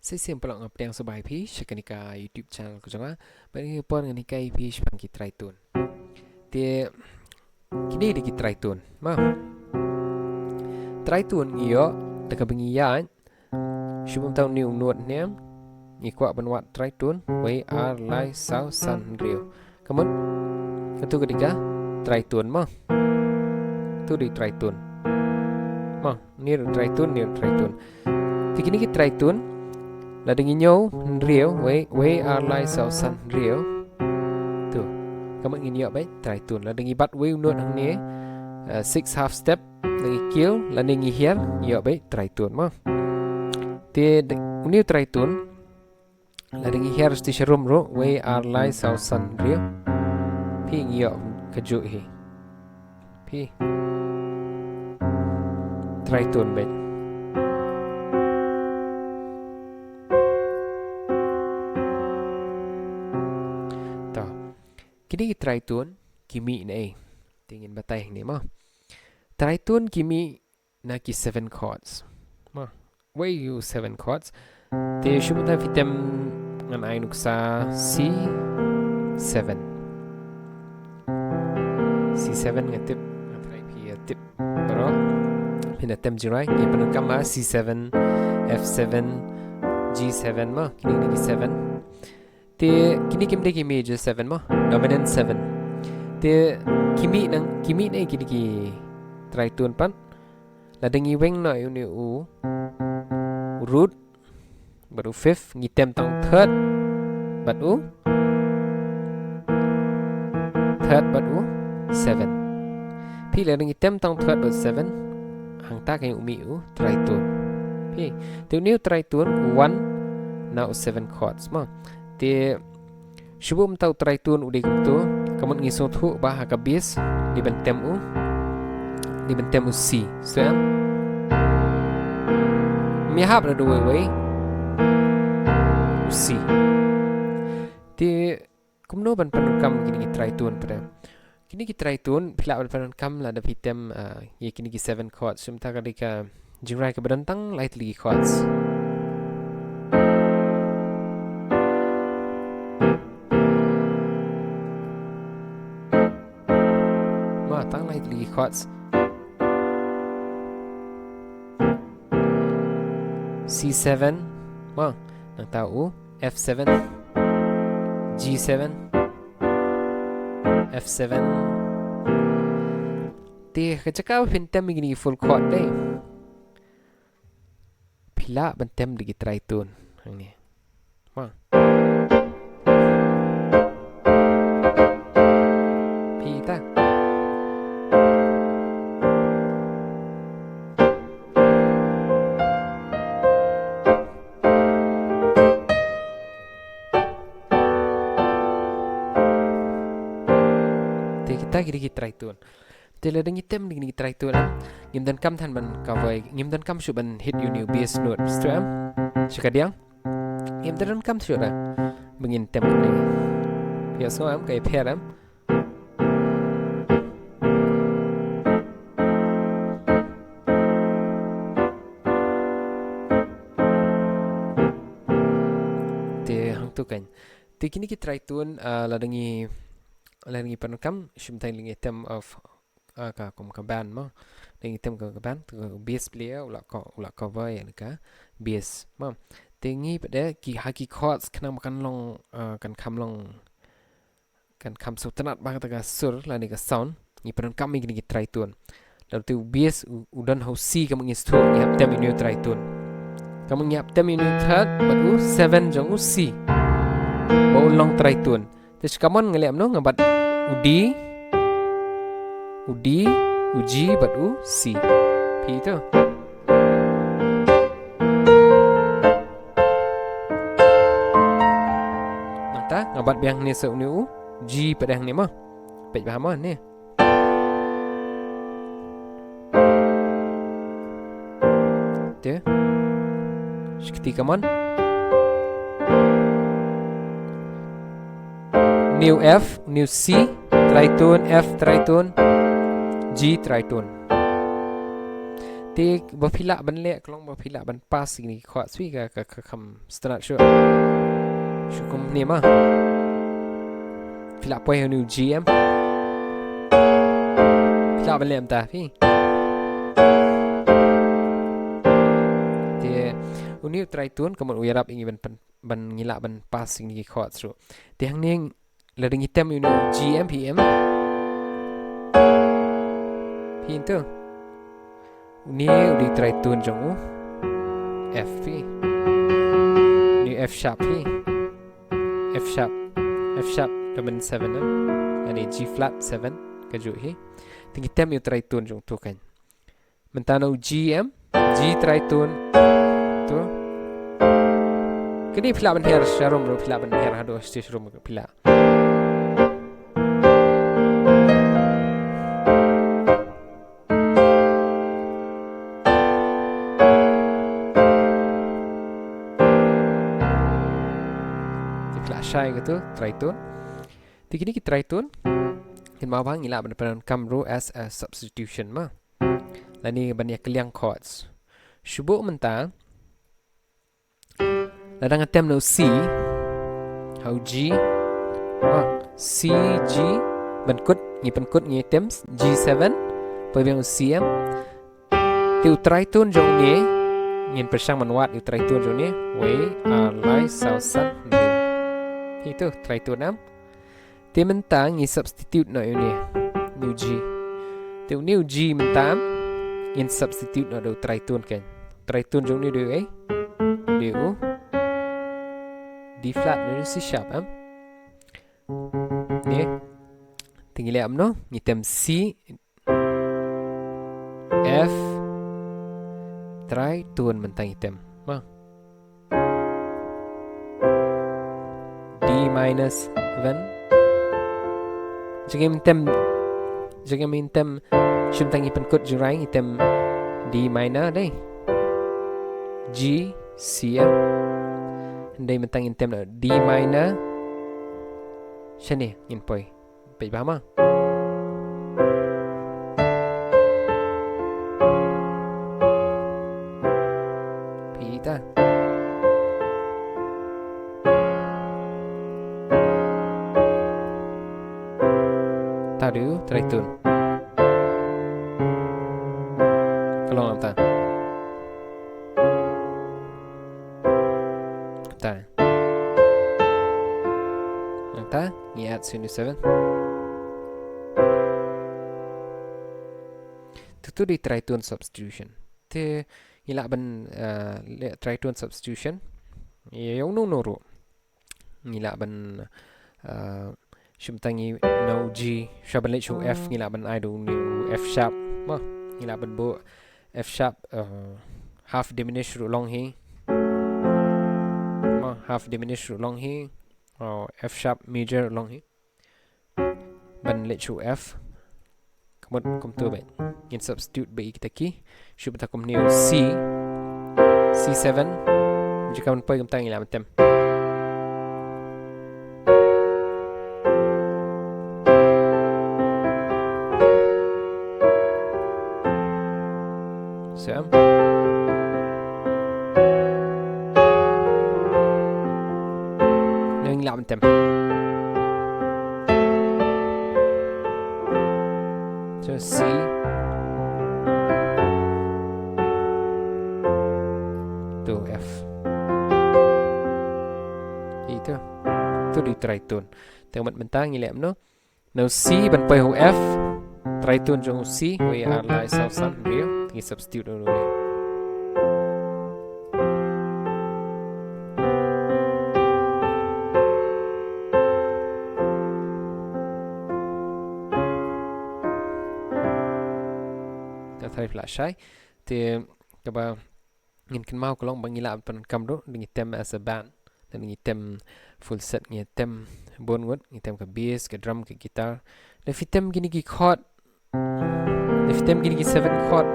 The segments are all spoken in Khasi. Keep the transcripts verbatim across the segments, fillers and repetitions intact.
Sa shisien pat nga pdiang sngewbha ïa phi sha kane ka YouTube channel ka jong nga. Bad ngi pon ngan hikai ïa phi shaphang ki tritone. Te kine dei ki tritone. Ma. Tritone ngi ïoh da kaba ngi ïaid. Shu bam tang une u note ne. Ngi kwah ban wad tritone. Wei, ar, lai, saw, san, hynriew. Ka mut, katu ka dei ka tritone ma. Tu dei tritone. Ma, une dei tritone, une dei tritone. Te kine ki tritone, lada ngi ñiew hynriew, wei, wei, ar, lai, saw, san, hynriew. Tu. Ka mut ngin ïoh beit tritone. Lada ngi bat wei u note hangne, eh, six half step, lada ngi kiew, lada ngi hiar, ngi ïoh beit tritone ma. Te de-, une u tritone, lada ngi hiar shisha rum ruh, wei, ar, lai, saw, san, hynriew. Phi, ngi ïoh kajuh hi. Phi. Tritone beit. To. Kine ki tritone ki mih na ei? Te ngin batai hangne ma. Tritone ki mih na ki seven chords. Ma, wei u seven chords. Te shu mynta phi tem, ngan ai nuksa C seven. C seven nga tip, nga tharai phi ïa tip baroh. Phin da tem jingrwai, ngi pyndonkam ha C seven, F seven, G seven ma, kine kine ki seven. Te kine kim dei ki major seven ma, dominant seven. Te ki mih na, ki mih na ei kine ki tritone pat? Lada ngi weng noh ïa une u root bad u fifth, ngi tem tang third bad u, third bad u seven. Phi, lada ngi tem tang third bad seven, hangta kan ïoh mih u tritone. Phi, te une u tritone u wan na u seven chords ma. Te shu bam tang u tritone u dei kumtu, ka mut ngi sngewthuh ba ha ka bass dei ban tem u, dei ban tem u C. Sngewthuh em? Ym ïahap da uwei uwei, u C. Te kumno ban pyndonkam kine ki tritone pat? Kine ki tritone phi lah ban pyndonkam lada phi tem, ah, ïa kine ki seven chords. Shu mynta ka dei ka jingrwai kaba don tang lai tylli ki chords. Ma, tang lai tylli ki chords. C seven, ma, nangta u F seven, G seven, F seven. Te ka jaka ba phin tem ïa kine ki full chord dei, phi lah ban tem da ki tritone hangne. Ma. Phi ta. Te kita ki dei ki tritone. Te lada ngi tem da kine ki tritone, ngim donkam than ban cover, ngim donkam shuh ban hit ïa une u bass note. Sngewthuh em? Sha kadiang. Ngim donkam shuh da ba ngin tem kane. Phi ïohsngew em, ka ïapher em? Te hangtu kan. Te kine ki tritone, ah, lada ngi, lada ngi pyndonkam, shu mynta ngi tem of, ah, ka kum ka band ma. Lada ngi tem ka, ka band, ka bass player u la co-, u la cover ïa ka bass ma. Te ngi pat de ki, ha ki chords khnang ba kan long, ah, kan kham long, kan kham sngewtynnat bha kata ka sur lane ka sound, ngi pyndonkam ïa kine ki tritone. Lada u bass u, u don ha u C, ka mut ngi sngewthuh ngi hap tem ïa une u tritone. Ka mut ngi hap tem ïa une u third bad u seven jong u C, ba un long tritone. Te shi kammon nga leh kumno, nga bat u D, u D, u G bad u C. Phi ïohi to. Nangta nga bat biang hangne sa une u G pat hangne ma. Peit bha ma hangne. Te. Shi kti kammon. Une u F, une u C tritone, F tritone, G tritone. Te ba phi lah ban leh, ka long ba phi lah ban pass ïa kine ki chords phi ka, ka, ka kham sngewtynnat shuh. Shu kumne ma. Phi lah poi ha une u G em. Phi lah ban leh mynta phi. Te une u tritone ka mut u ïarap ïa ngi ban pyn ban ngi lah ban pass ïa kine ki chords ruh. Te hangne lada ngi tem ïa une u G em phi em. Phi ïohi to. Une u dei u tritone jong u F phi. Une u F sharp phi. F sharp. F sharp ka mut seven na. Lane G flat seven kajuh hi. Te ngi tem ïa u tritone jong uto kan. Mynta na u G em, G tritone. To. Kane phi lah ban hiar sharum ruh, phi lah ban hiar haduh stage room phi lah. Te phi lah shai katu tritone. Te kine ki tritone, kynmaw ba ngi lah ban pyndonkam ruh as a substitution ma. Lane ban ïa kylliang chords. Shu buh mynta. Lada nga tem na u C. Ha u G. Ha, C, G. Pynkut, ngi pynkut ngi tem G seven. Poi biang u C em. Te u tritone jong une. Ngin pyrshang ban wad u tritone jong une. Wei, ar, lai, saw, san, hynriew. Ito tritone em. Te mynta ngi substitute noh ïa une. Une u G. Te une u G mynta ngin substitute noh da u tritone kan. Tritone jong une u dei u A. U dei u D flat, une u C sharp em. Ne. Te ngi leh kumno, ngi tem C F tritone mynta ngi tem. Ma. D minor seven. Jingim tem, jingim tem, shim tang ngi pynkut jurai ngi tem D minor dei. G C em. Dei mynta ngi tem D minor. Shane ngin poi. Peit bha ma. Phi ta. Ta dei u tritone. Ka long ta. Ta. Nangta ngi add sien u seven. Te uto dei tritone substitution. Te ngi lah ban, eh, leh tritone substitution ïa uno uno ruh. Ngi lah ban, eh, shim tang ïa u G, shwa ban leit sha u F, ngi lah ban ai da u F sharp. Ma, ngi lah ban buh F sharp, eh, half diminished ruh long hi. Ma, half diminished ruh long hi. Oh, F sharp major ruh long hi. Ban leit sha u F. Ka mut kumto beit. Ngin substitute beit ïa kita ki. Shu beit kumne u C. C seven. Jaka ban poi kumta ngi lah ban tem. Sem. Nang lah ban tem. So C to F. Ito. To dei tritone. Te mynta ngi leh kumno? Na u C ban poi ha u F. Tritone jong u C, wei, ar, lai, saw, san, hynriew. Ngi substitute noh u. Te tharai phi lah shai. Te kaba ngin kynmaw ka long ba ngi lah ban pyndonkam ruh, ngi tem as a band, ngi tem full set, ngi tem bun ngut, ngi tem ka bass, ka drum, ka guitar. Lada phi tem kine ki chord, lada phi tem kine ki seven chord,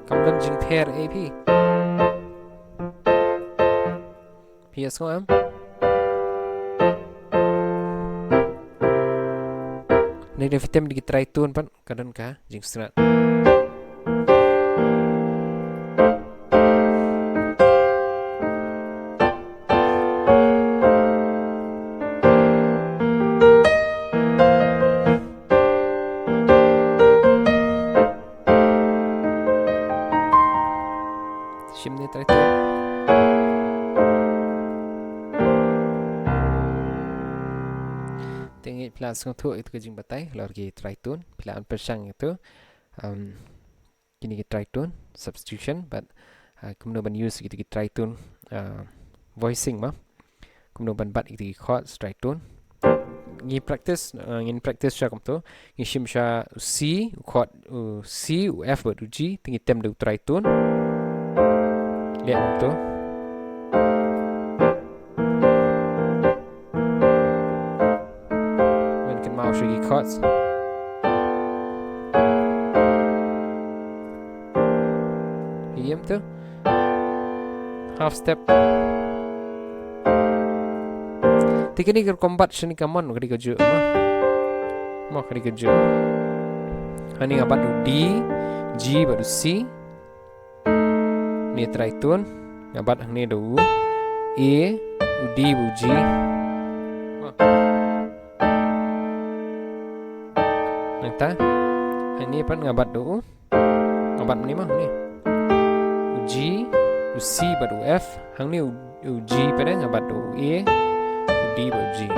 kam don jingpher ei phi. Phi ïohsngew em? Lada phi tem kine ki tritone pat ka don ka jingsngewtynnat. Shim ne tritone. Te ngi phi la sngewthuh ïa kito ki jingbatai halor ki tritone, phi la pyrshang ïa kito. Um, kine ki tritone substitution, bad, uh, kumno ban use kito ki tritone, uh, voicing mo. Kumno ban bat ïa kito ki chords tritone. Ngi practice, uh, ngin practice sha kumto. Ngi shim sha u C, u chord, u C, u F bad u G, te ngi tem da u tritone. Leh kumto. Wan kynmaw sha ki chords. Ïa kumto. Half step. Te kane ka rukom bat shane ka mon, ka dei kajuh mo. Mo, ka dei kajuh. Hangne nga bat u D, G bad u C. Ne tritone, nga bat hangne da u A, u D, u G. Nangta hangne pat nga bat da u, nga bat hangne mo, hangne. U G, u C bad u F, hangne u, u G pat nga bat da u A, u D bad u G.